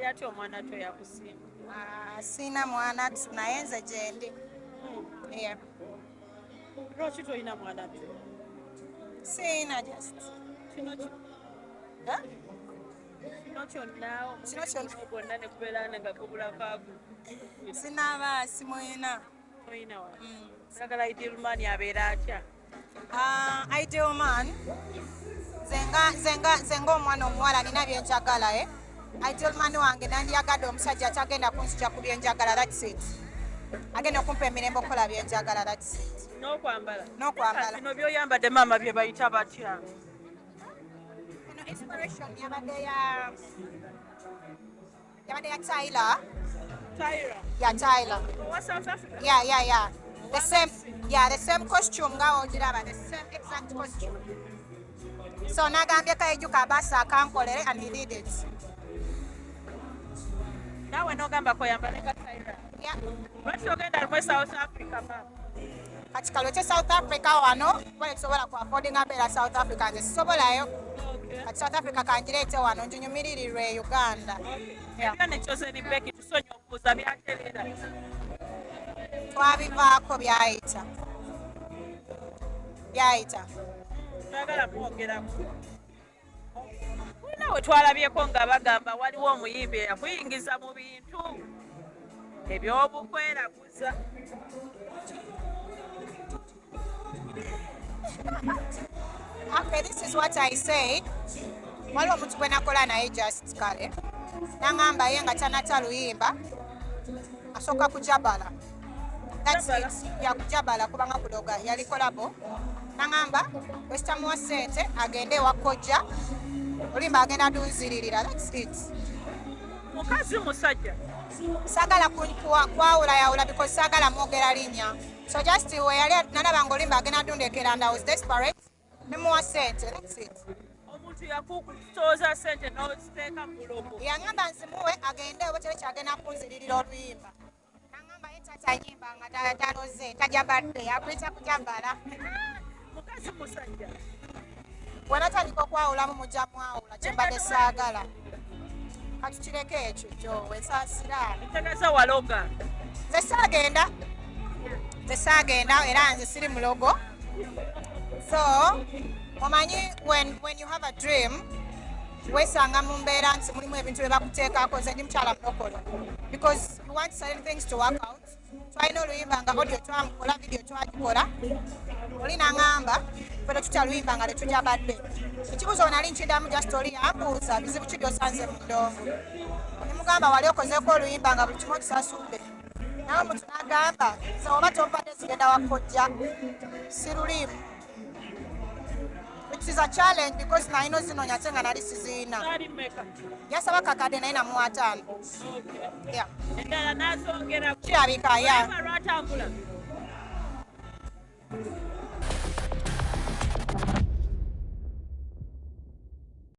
Ali atya omwana to yakusiima? Ah, siina mwana tu, naye nze gyendi. Yeah. Lwaki tolina mwana to? Siina just. Kino Eh? Kino kyonna. Kino kyonna. Gwonna ne kubeera nga gubulako ago. Sinaaba, simuyina. Tolina wa. Oyagala ideal man abeera atya? Ah, ideal man, nze nga omwana omuwala nina byenjagala, eh? Ideal man wange, nandyagadde omusajja atagenda kunzija ku byenjagala, that's it. Agenda okumpa emirembe okukola byenjagala, that's it. N'okwambala. N'okwambala. Bino by'oyambadde, maama, bye bayita batya? Eno inspiration yabadde ya Tyler. Tyra. Ya Tyler. Owa South Africa. Yeah, the same, yeah, the same costume nga ogiraba, the same exact costume. So nagambye Kayijuka abasa akankolere and he did it. Naawe n'ogamba koyambale nga Tyra. Yeah. Lwaki ogenda lumu e South Africa, maama? Kati kalwekye South Africa wano, kuba tetusobola ku affordinga mbeera South Africa, nze sisobolayo. Kati South Africa kangireete wano nginyumiririrwe e Uganda. Yeah. Ebyo ne Chosen Becky, tusonye okubuuza, byaterera? Twabivaako, byayita, byayita. Twagala mwongerako. Tulina we twalabyeko nga bagamba waliwo omuyimbi eyakuyingiza mu bintu ebyobukweraguza. Okay, this is what I said. Waliwo omuntu gwe nakola naye just kale naŋŋamba ye nga tanata luyimba asooka kujabala. That's Jabala? it. Ya, kujabala kubanga kuloga yali collabo. Naŋŋamba wesitamuwa ssente agende ewa kojja, oluyimba agenda dunziririra. That's it. Mukazi, musajja? Saagala kwawulayawula because saagala mwogera linnya. So just we yali nalaba nga oluyimba agenda dundekera and I was desperate, nemuwa ssente. That's it. Omuntu yakukusooza sente n'oziteeka mu bulogo? Yaŋŋamba nzimuwe agende oba kyali kyagenda kunziririra oluyimba. Naŋŋamba ye tata nyimba nga taloze, tajabadde, akuyita kujabala. Mukazi, musajja? Wenatandika okwawulamu mujja mwawula kyembadde saagala. Katukireko ekyo kyowe, nsaasira. Ntegeeza waloga? Nze saagenda, nze saagenda, era nze siri mulogo. So omanyi when you have a dream, weesanga mu mbeera nti mulimu ebintu bye bakuteekako. Nze ndi mukyala mulokole because you want certain things to work out. Twalina oluyimba nga audio twamukola, video twagikola, oli naŋŋamba ffe tetutya luyimba nga tetujabadde. Ekibuuzo nali nkiddamu, just oli yambuuza, bizibu ki byosanze mu ndongo? Nemugamba, wali okozeeko oluyimba nga buli kimu okisasudde? Naye omuntu n'agamba, nze oba tompadde zigenda wakojja, siruliimu, which is a challenge because nalina ozinoonya ate nga nali siziina. Zaali mmeka? Yasaba kakadde naye namuwa 5. Yeah. Endala n'azongerako? Kirabika, yeah. Oluyimba lwatambula?